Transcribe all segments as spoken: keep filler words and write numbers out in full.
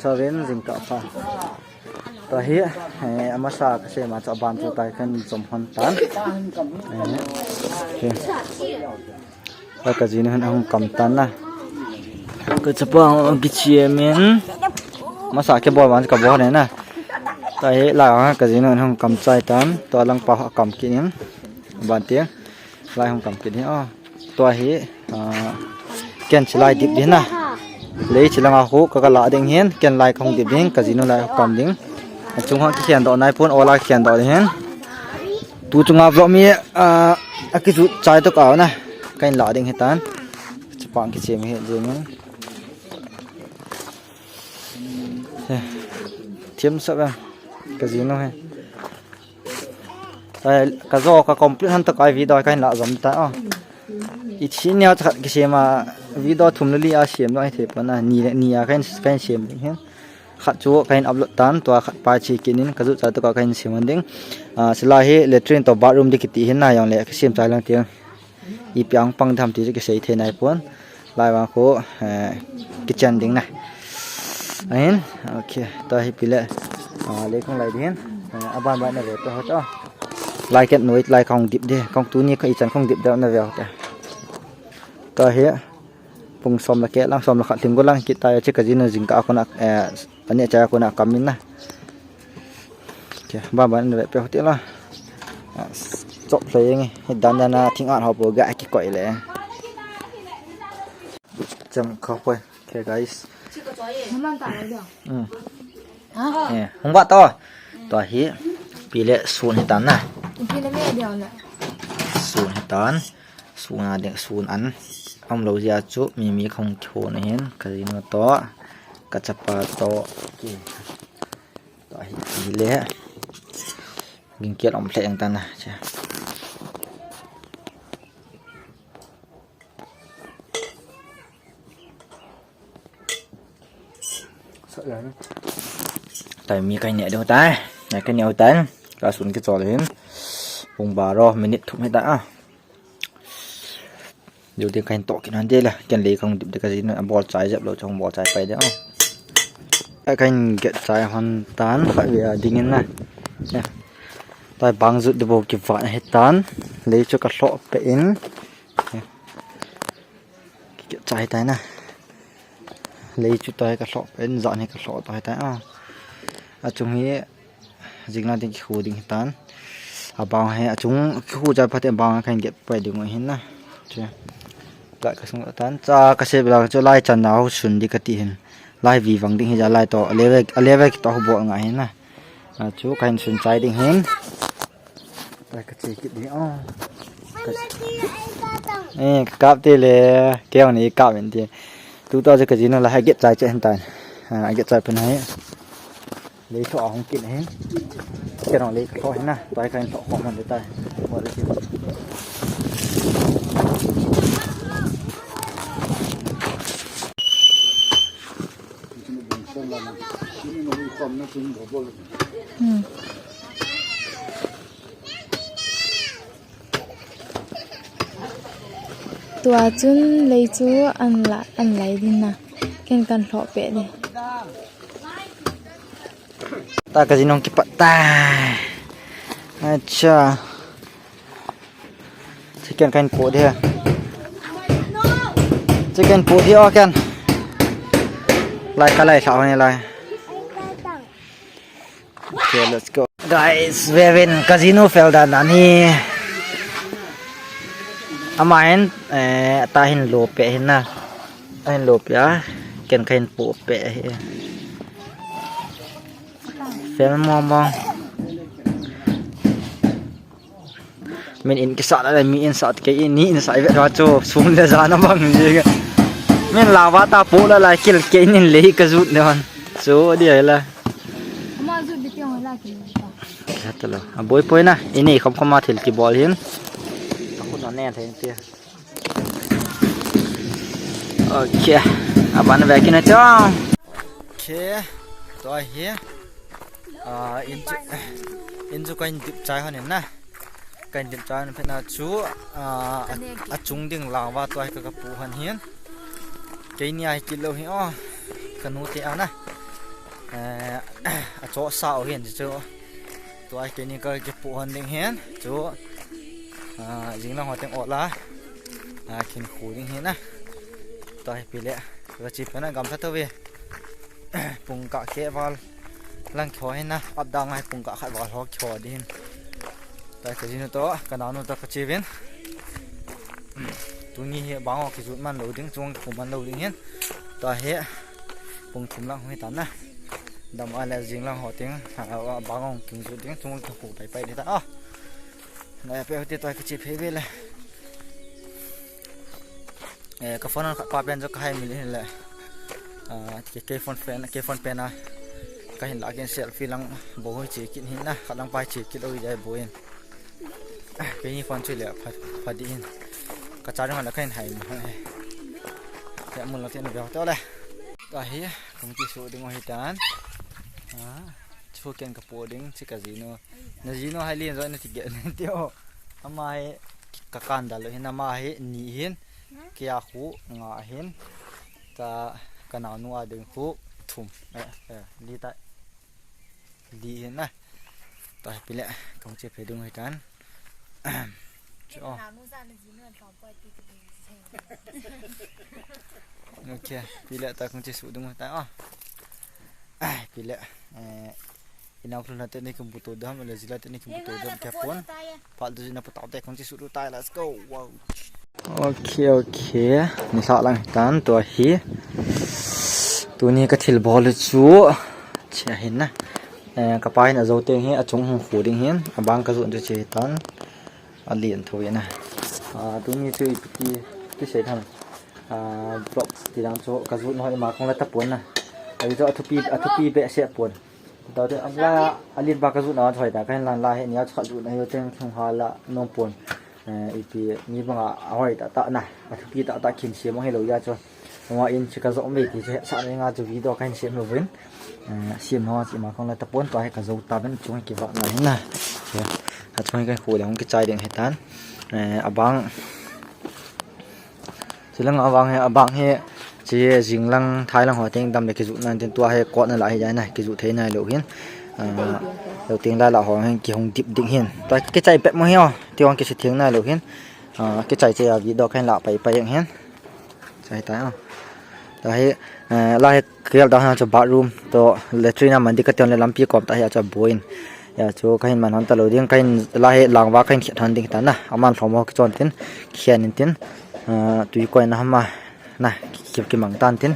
Chavin jingkah pha. Tua hi, eh, amasa kasem a chu aban chu tai kan jom hon tan. Eh, okay. Tua kajinu hin ahung kam tan na. Kachapa hung kichia min. Masa kibol vang kabol ne na. Tua hi la kajinu hin ahung kam chai tan. Tua lang pa akam kit in. Ban ti. Lai hung kam kit hi, oh. Tua hi, ah, ken chilai dip ding na. Lei chilang a khu ka, ka la ding hin, ken lai ka hung dip ding, kajinu lai hung kam ding. Achung hang kikhen doh nai pon, ola kikhen doh ding hin. Tu chunga vlog mi, ah, akijut chai to ka na. Kahin la ding hitan. Chapang kichem hi, jeng in. Thiam sap em. Kajinu hi. Ai, kajo ka complete han to kai video kahin la jom ta, oh. Ichi nia khat kisem a video thum le li a sem lo ai the pa na ni, ni a kahin, kahin sem ding hin. Khat chu kahin upload tan, tua khat pa chi kinin kajut chai to ka kahin sem ding. Ah, sila hi latrine to bathroom di kiti hin na jong le kisem chai lang ti. Ipi ang pang dam ti chu kisei thei nai pon. Lai vang khu, eh, kitchen ding na. Ahin, okay, tua hi pi le. Ah, lei khong lai ding hin. Eh, aban ban na ve pe ho ta. Lai ken noi lai khong dip de. Khong tuni kha ichan khong dip de na ve ho ta. Tua hi. Pung som la ke lang som la khat ling go lang kit ta ya che kajinu jingkah a kona, eh, ani cha kona kam in na. Kya, ba ban ve pe ho ti la. Ah, chop le nge. Hi dan dan a thing an ho po ga ki koi le. Cham kho poi. Okay, guys. Naman ta lo dia. Hmm. Ha? Eh, hung ba to. To hi pi le sun hitan na. Pi le me dia na. Sun hitan. Sun a ding sun an. Am lo jia chu mi mi khong kho na hin. Kajinu to. Kachapa to. Okay. Tua hi, hi le. Ging kial om hle ang ta na, che. Sa ya ni. Tai mi kai ne do tai. Ne kai ne tai. Ka sun ki chol hin. Pung baro minute thum hi ta a. Diu ding kahin toh kin han de la, ken lei kang dip de kajinu, abol chai jep lo, chong bol chai pai de, oh. A kahin get chai hon tan, kha ve a ding in na. Ya. Tai bang jut de bo ki van he tan, lei chu ka hloh pe in. Ya. Ki get chai tai na. Lei chu tai ka hloh pe in, jan he ka hloh tai tai, ah. Achung hi, Jingna ding khu ding hitan. Abang hi achung khu ja pate bang kan get pai ding hin na. Che. Lai ka sung tan cha ka se bela chu lai chan na ho sun di ka ti hin. Lai vi vang ding hi ja lai to. Leve, leve ki to ho bol nga hin na. A chu kan sun chai ding hin. Lai ka che kit ding, oh. Ka, eh, ka kap te le. Keo ni kap in ti. Tu to je kajinu lai ha get chai che hin tan. Ha, get chai pen hai. Lei tho a hung kin hin. Kero lei tho hin na. Tai kan tho ko man tai. Wa le kin. Hmm. Tua chun lei chu an la, an lai din na. Ken kan hloh pe le. Ta kajinu kipat ta. Acha. Chicken kan po dia. Chicken po dia kan. Lai ka lai sa ni lai. Okay, let's go. Guys, vevin kajinu fel dan dan hi. Amain, eh, ta hin lo pe hin na. Ta hin lo pe a. Ken ka hin po pe hi. Fel mo mo. Min in kisa la mi in sa ke in ni in sa ve ra chu sun le ja na bang ji. Min la va ta po la la kil ke in le ka jut le han. Chu dia la. Ama jut di tiang la ki. Kya ta la. A boi poi na. Ini khom khom ma thil ki bol hin. Ta khu na ne thei ti. Okay. Aban ve ki na chong. Okay. To hi. Ah, in chu, in chu ka in dip chai han in na. Ka in dip chai han phet na chu, ah, a, achung ding lang va tua hi ka, ka pu han hin. Kei ni ai kilo hi, oh, ka nu te ana. Eh, achosa u hin chu. Tua keini kakipoh hon ding hin chu. Ah, jinglang ho teng ola. Ah, khin khu ding hin na. Tua hi pile. Kachi pena gamla tave. Pung kah keh val lang kho hin na. Ap dang ai pung kah khat val ho kho ding hin. Tua kajinu to, kanaonu to kachi vin. Tuni hi bang ho kijut man lou ding, chung khu man lou ding hin. Tua hi pung thum lang hung hi tan na. Dam a le jinglang ho teng, ah, bang ho kijut ding, chung khu pai pai ding ta. Ah. Na pe hoti tua kachi phe ve le. Eh, ka phone khat pa pen jo ka hai mil hin le. Ah, ke, ke phone pen, ke phone pen a. Ka hin la ken selfie lang bo hoi che kit hin na, khat lang pai che kit lou jai bo in. Ah, keini phone chu le pha, pha di hin. Ka charge ma la ka hin hai mo he. Ya mun la ten be to le. Tua hi, kung ti su ding ho hi tan. Ah, chu ken kapoh ding, chi kajinu. Najinu hai lin jo nati ge nati o. Ama hi ka kan da lou hin, ama hi ni hin. Kei a khu nga hin. Ta kanaonu a ding khu thum. Eh, eh, li ta. Li hin na. Ta hi pile, kung chi phe ding ho hi tan. Chu o. Okay, pile ta kung chi su ding ho hi tan o. Ai, pile. Eh, Inau khun la te ni kum puto dam, le jila te ni kum puto dam kya pon. Pal tu jina puto te kung chi su tu tai, let's go. Wow. Okay, okay. Ni sa lang tan tua hi. Tuni ka thil bol chu. Chi a hin na. Eh, ka pa hin ajo teng hi, achung hung khu ding hin. Abang ka jun chu chi tan. Alien tho ina. Ah, tuni chu ipi ti, ti sei tham. Ah, vlog ti dang chu ka jut hoi ma kong la ta pon na. Ai chu athupi, athupi be se pon. Tau te ala alien ba ka jut na hoi ta kan lan la he nia chu ka jut na yo teng thung ha la nom pon. Eh, ipi ni banga ahoi ta ta na. Athupi ta ta khin se mo he lo ya chu. Ama in chu ka jo me ti chu sa ne nga chu video kan sem lo vin. Eh, sem no chi ma kong la ta pon to he ka jo ta ben chung ki va na hin na. Ka chung ka khu le hung ki chai ding he tan. Eh, abang. Chilang abang he, abang he. Chi jinglang thailang ho teng dam le ki ju nan tin tua he ko na la he jai na ki ju thei na lo hin. Ah, lo teng la la ho hin ki hung dip ding hin. Tua ki chai pet mo he o. Ti hung ki si theng na lo hin. Ah, ki chai chai a video kan la pai pai hin. Chai ta o. Ta hi, eh, la hi kel da ha chu bathroom to latrine a man di ka tion le lampi kom ta hi a chu boin. Ya chu ka hin man hon ta lo ding ka hin la hi langva ka hin khiat hon ding ta na. Aman lhom ho ki chon tin khian in tin. Ah, tui koi na hama na ki, ki mang tan tin.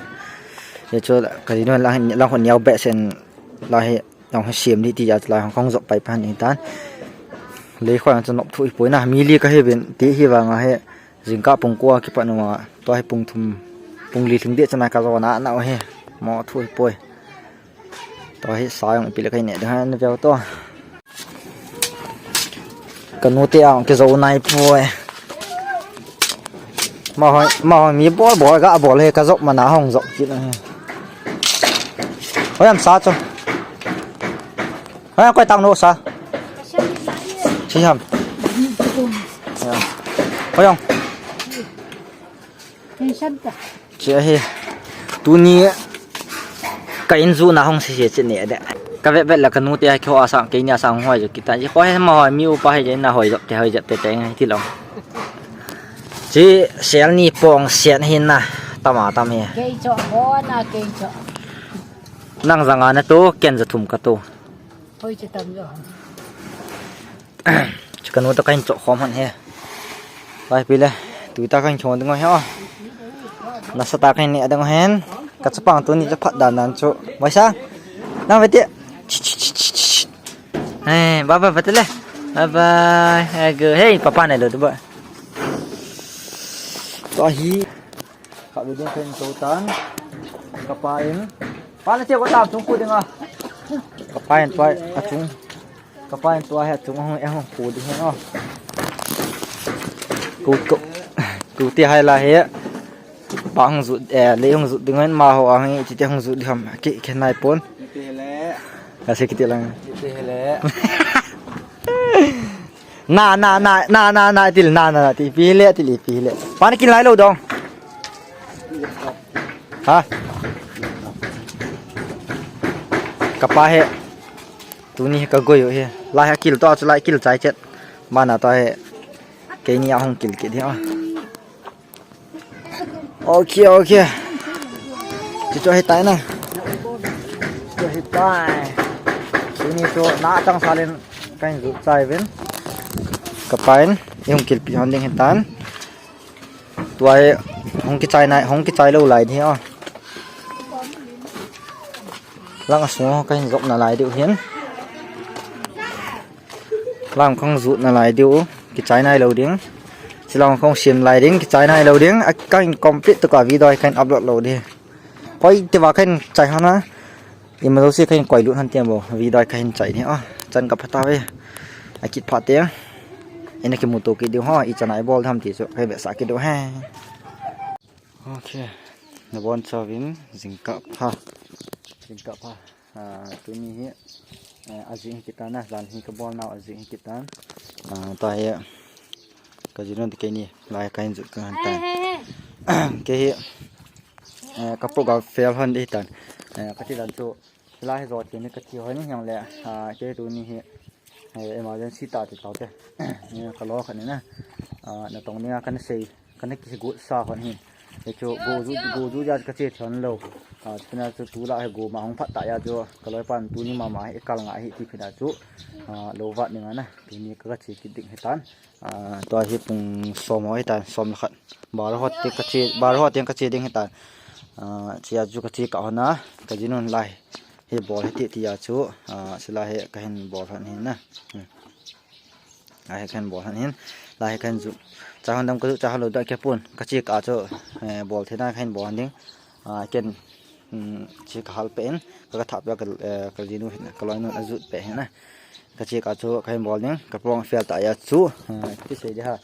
Ya chu ka di no la, la hon yau be sen la hi Nong hi siam ni ti ja chulai hong kong jop pai pan ni tan. Lei khoi ang chu nop thu i poi na. Mi li ka hi vin ti hi vang a he. Jingkah pung ko a kipat nung a. Tua hi pung thum. Pung li thum dia chana ka jo na na he. Mo thu i poi. Tua hi sa yong ipi le kai ne ding han veu to. Ka nu te ang ke zo nai poi. Ma hoi, ma hoi mi bol bol ga bol he ka jop mana hong jop kit na he. Hoi am sa cho. Hoi am koi tang no sa. Si ham. Ya. Hoi am. Pension ta. Che hi. Tuni ka in ju na hong se se che ne de. Ka vet vet la ka nu te a kho a sang ke ni a sang hoi jo kita. Ji ko he ma hoi mi upa he je na hoi jo te hoi jo te te ngai ti lo. Chi sel ni pong sian hin na. Tama tam hi. Kei cho ho na kei cho. Nang janga na to ken ja thum ka to. Hoi che tam jo. Chu ka nu ta ka hin cho khom han he. Pai pi le. Tui ta ka hin cho ding he o. Nasa ta ka hin ne ding hen. Ka chapang tuni cha phat dan dan chu. Mai sa. Nang ve ti. Eh, bye bye, bye le. Bye bye. Hey, papa ne lo tu ba. To hi. Ka video kan to tan. Ka pa in. Pa le ti ko ta chung ku ding a. Ka pa in pa a chung. Ka pa in tua he chung hung, eh, hung khu ding hen o. Ku, ku, ku ti hai la he. Pa hung jut, eh, le hung jut ding hen ma ho ang hi, ti te hung jut ding ham. Ki, ki nai pon. Ipi le. Ka se ki ti lang. Ipi le. Na, na, na, na, na, na, til, na, na, na, ti, pi le, til, pi le. Pa ni kin lai lo dong. Ha? Kapa hi. Tuni hi kagoi u hi. Lai hi akil to a chu lai kil chai chet. Mana to hi. Keini ahung kil kit hi a. Ok, ok. Chuchu hitai na. Chuchu hitai. Tuni chu na chang salin kahin ju chai uvin. Kapa in. Ihung kilpi hon ding hitan. Tua hi hung kichai nai, hung kichai lou lai ding hi a. Lang asung ho kahin jop nalai diu hin. Lang kong jut nalai diu, kichai nailou ding. Chilang kong sim lai ding, kichai nailou ding. A kahin complete to ka video kahin upload lou ding. Koi tiva kahin chai hana. Ima jouse kahin koi lut han tiam bo, video kahin chai ni a. Chan ka phat tave. Akit phat teng. Ina kimuto kit diu ho, ichan a ibol tham ti chu kahin vetsah kit diu he. Ok. Nabonchauvin jingkah pha. Jingkah pha. Ah, tuni hi, eh, ajing hi kitan a, jan hi kabol nau ajing hi kitan. Ah, tua hi, kajinu ti keini, lai kahin jut kahin tan. Kei hi, eh, ka program fail hon ding hitan. Eh, kati dan chu, lai hi jot keini kati hon hijongle, ah, kei tuni hi, eh, emergency tah ti tau te. Eh, ka lo khat ni na. Ah, natong dinga kana sei, kana kigotsa hon hin. Hichu go ju, go ju ja kache thei lou. Ah, chuna chu tulai hi go ma hung phat tah a chu ka loipan tuni mama hi kal ngai hi ti phina chu. Ah, lou vat dinga na. Tuni ka, kache kit ding hitan. Ah, tua hi pung som ho hitan, som le khat. Baro ho te kache, baro ho te kache ding hitan. Ah, chia chu kache kah hon a, kajinun lai. Hi bol hi ti, tia chu, ah, sila hi kahin bol hon hin na. Hmm. Lai hi kahin bol hon hin. Lai hi kahin ju. Cha hon dam ka ju, cha hon lou da ke pun. Kache kah chu, eh, bol thei na kahin bol hon ding. Ah, ken, hmm, che kahal pe in. Ka, kathah pe ka, eh, kajinu hin, kaloinu ajut pe hin na. Kache kah chu kahin bol ding. Ka pong fail tah a chu, eh, ti sei ding ha.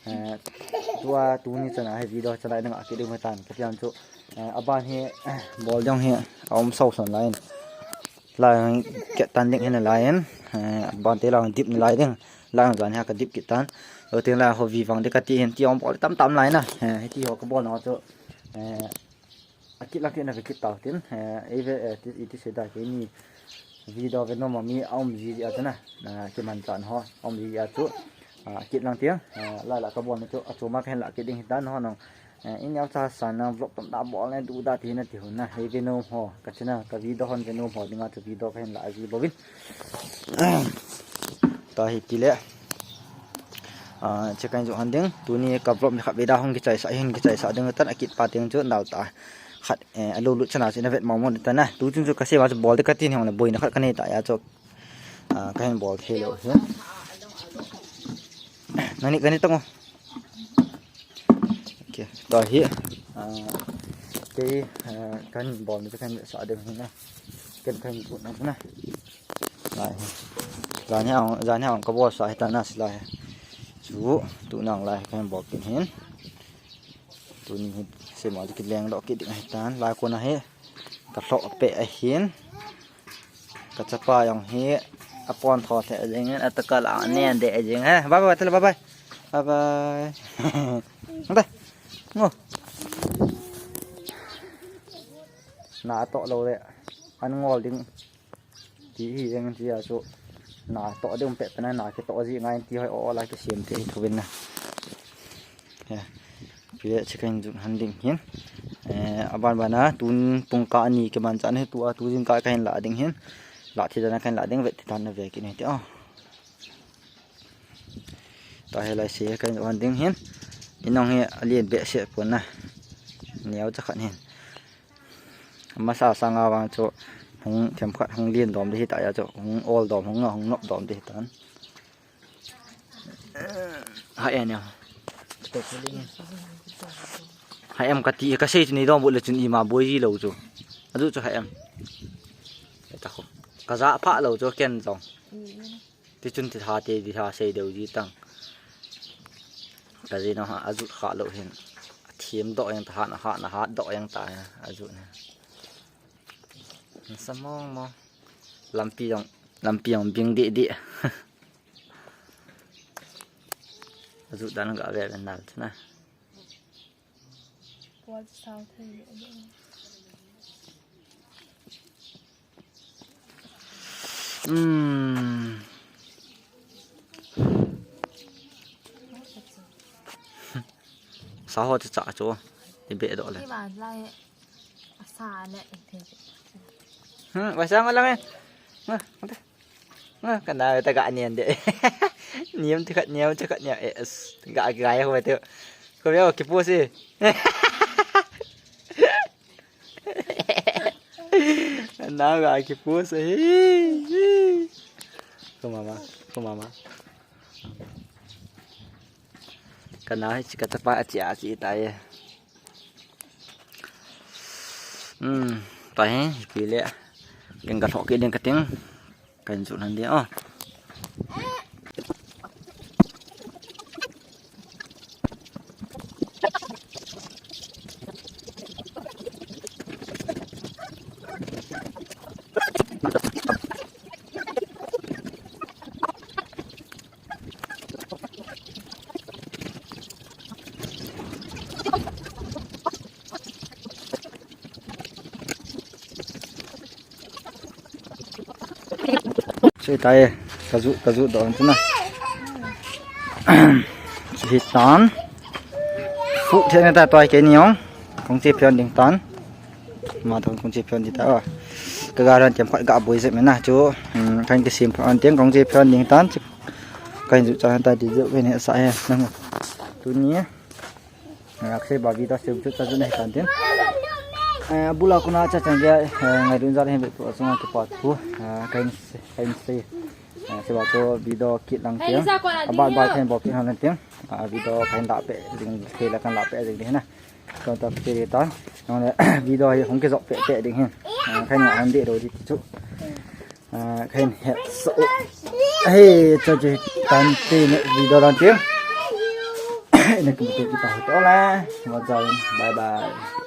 Eh, tua tuni chana hi video chana ina ngah kit ding hitan. Katiam chu, eh, aban hi, eh, bol ding hi, aum sau son lai in. Lai hung kit tan ding hin lai in. Eh, aban te lai hung dip nalai ding. Lai hung jan hi ka dip kit tan. Lo tin lai ho vi vang ding kati hin ti aum bol tam tam lai na. Eh, hiti ho kabol nau chu. Eh, akit lang tin na ve kit tau tin. Eh, eive, eh, ti, iti sei da keini video ve nom a mi aum ji ji a chu na. Ah, kiman chan ho, aum ji ji a chu. Ah, akit lang tin. Ah, lai la kabol na chu, achom a kahin la kit ding hitan ho nong. Eh, i neocha san na vlog tam da bol ne du da ti na ti hon na. Hei ve nom ho, ka channel, ka video hon ve nom ho dinga chu video kahin la ji bouvin. Tua hi ti le. Ah, che kahin ju hon ding. Tuni ka vlog mi khat ve da hung kichaisa, hin kichaisa ding tan akit pa teng chu nal ta. Khat, eh, alo lut chana chu ina vet mo mo ta na. Tu chun chu ka sei ma chu bol de katin hong le boina khat kanei ta a chu. Ah, kahin bol thei lou hi. Nani, kani tang o. Ok, tua hi, ah, kei, ah, kahin bol ni kahin sa ding hi na. Ken kahin tu na na. Lai hi. Jan hi ang, jan hi ang kabol sa hi ta na sila hi. Chu, tu nang lai kahin bol kin hin. Tuni hi, sei mo di kileng doh kit ding ahi tan. Lai kona hi, ka lhoh peh ahin. Ka chapa jong hi apon tho thei jeng in, atoh kal a nen deh jeng e. Bye bye, tale bye bye. Bye bye. Ante. Ngo. Na atoh lou le. An ngol ding. Ti hi jeng ti a chu. Na toh ding peh peh na, na kitoh ji ngai ti hoi o la kisem te hi thuvin na. Ya. Pile che kahin jun han ding hin. Eh, aban bana tun pung ka ni kiman chan hi tua tu jingkah kahin la ding hin. La thi dana kahin la ding vet thi tan na ve kit ni ti o. Tua hi lai se kahin jun han ding hin. Inong hi alien behseh pon na. Neo cha khat hin. Amasa sanga vang chu hung themkhat hung lien dom di hi ta a chu hung ol dom hung hung nop dom di hi tan. Ha, en ya. Ha, em kati, kasei chu nei dom bol le chun ima boi ji lou chu. Aju chu ha, em. Eta kho. Kaja pha lou chu ken jong. Ti chun ti tha te di tha sei deu ji tang. Kajinu ha, ajut kha lou hin. Athem doh jeng ta ha, na ha, na ha doh jeng ta ajut na. Samong mo. Lampi jong, lampi jong bing di di. Ajut dan ga ve ve nal chu na. Pual chu sao thei le. Hmm. Sa ho chu cha chu. Ti be do le. Ki ba lai. Asa le. Hmm, wa sang lang eh. Nga, nga. Nga, kana ta ga nian de. Niam ti khat niam ti khat niam. Eh, as, ga ga ya ho te. Ko ya ki pu si. Na ga ki pu si. Ko mama, ko mama. Kana hi chika ta pa achi achi ta ye. Hmm, ta hi, pi le. Keng ka thok ke ding ka ting. Kan chu nan de, oh. Sei tai, kaju, kaju do an tuna. Hitan. Fu thena ta toi ke ni ong. Kong che pion ding tan. Ma thong kong che pion di ta. Ka ga ran tiam khat ga boi je me na chu. Hmm, kan ke sim pion tiang kong che pion ding tan. Kan ju cha ta di je ke ni sa he. Nang. Tuni. Ngak se ba video se ju cha ju na hitan tin. Eh, bula kuna cha chang ge, eh, ngai dun za he be tu sunga ke pa tu. Eh, kan se, kan se. Eh, se ba tu video kit lang tiang. Ba ba kan bo kit han tiang. Ah, video kan da pe ding, ke la kan da pe ding na. Kon ta pe tan. Nong le video hi hong ke jok pe pe ding hin. Ah, kan ngai han de do di chu. Ah, kan het so. Hey, cha ji tan te ne video lang tiang. Ne kum tu kita ho to la. Wa za. Bye bye.